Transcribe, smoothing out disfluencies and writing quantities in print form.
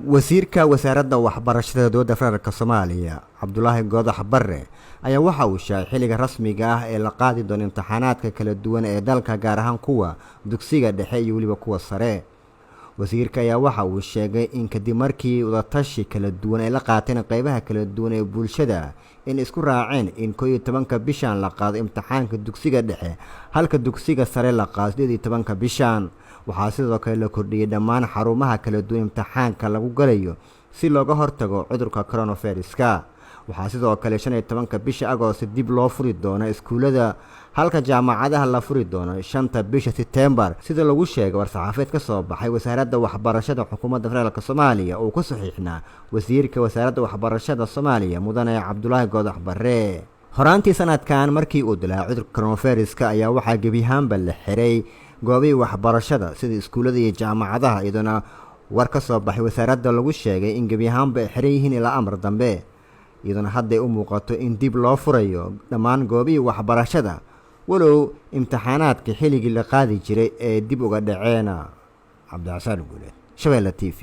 Wasiirka wasaaradda waxbarashada dowladda federaalk Soomaaliya, Cabdulaahi Goodax Barre, ayaa waxa uu sheegay xilliga rasmiga ah ee la qaadi doono imtixaanaadka kala duwan ee dalka, gaar ahaan kuwa dugsiga dhexe iyo weliba kuwa sare. Wasiirka ayaa waxa uu sheegay in kadib markii wadatashi kala duwan ay la qaateen qeybaha kala duwan ee bulshada in isku raaceen in 11-ka bishan la qaado imtixaanka dugsiga dhexe, halka dugsiga sare la qaado 18-ka bishan. Waxaa sidoo kale la kordhiyey dhammaan xarumaha kala duwan imtixaanka lagu galayo si looga hortago cudurka coronaviruska. Waxaa sidoo kale 15-ka bisha Agoost dib loo furi doono iskuullada, halka jaamacadaha la furi doono 5-ta bisha Setembar, sida lagu sheegay war-saxaafeed ka soo baxay wasaaradda waxbarashada xukuumadda federaalk Soomaaliya oo ku saxiixnaa wasiirka wasaaradda waxbarashada Soomaaliya, mudane Cabdulaahi Goodax Barre. Horaantii sanadkan markii uu dilaa cudurka coronaviruska ayaa waxaa gebi ahaanba la xiray goobihii waxbarashada sida iskuullada iyo jaamacadaha, iyadoona war ka soo baxay wasaaradda lagu sheegay in gebi ahaanba ay xiran yihiin ilaa amar dambe, iyadoona hadday u muuqato in dib loo furayo dhammaan goobihii waxbarashada, walow imtixaanaadka xilligii la qaadi jiray ee dib uga dhaceena. Cabdixasaan Guuleed, Shabeelle TV.